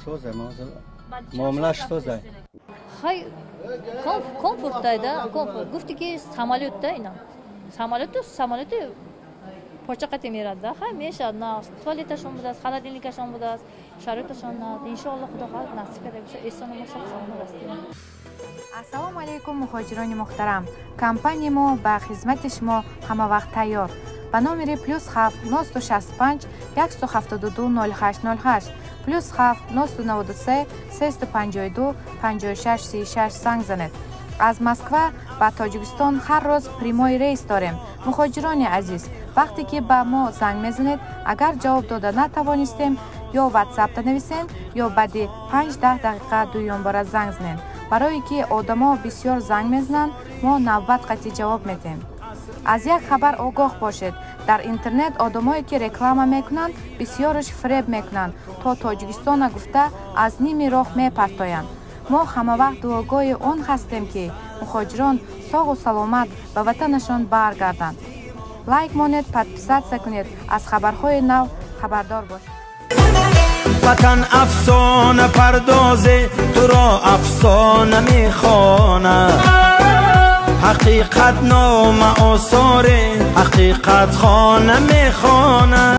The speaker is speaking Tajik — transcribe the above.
Соза, муомилаш соза. Хай, комфорт да, комфорт. Гуфти ки самолёт да, ина самолёту самолёти поча қати мерад да. Хай, мешавад на, туалеташон будааст, холодильникашон будааст, шароиташон на. Иншоалло, худо хоҳад, насиб карда боша, эҳсону мо сог саломат ҳастем. Ассалому алайкум, муҳоҷирони муҳтарам! Компанияи мо ба хизмати шумо ҳамавақт тайёр. Ба номери +7 965 172 08 08, +7 993 352 56 36 занг занед. Аз Москва ба Тоҷикистон ҳар рӯз прямой рейс дорем. Муҳоҷирони азиз, вақте ки ба мо занг мезанед, агар ҷавоб дода натавонистем, ё ватсапта нависед, ё баъди 5-10 дақиқа дуюмбора занг занед, барое ки одамо бисёр занг мезананд, мо навбат қатъи ҷавоб медиҳем. Аз як хабар огоҳ бошед: дар интернет одамое ки реклама мекунанд, бисёраш фиреб мекунанд, то Тоҷикистона гуфта, аз ними роҳ мепартоянд. Мо ҳамавақт дуогӯи он ҳастем, ки муҳоҷирон соғу саломат ба ватанашон баргарданд. Лайк монед, подписаться кунед, аз хабарҳои нав хабардор бошед. Ватан афсона пардозе, туро афсона мехонад. Ҳақиқат нома осоре, ҳақиқат хона мехонад.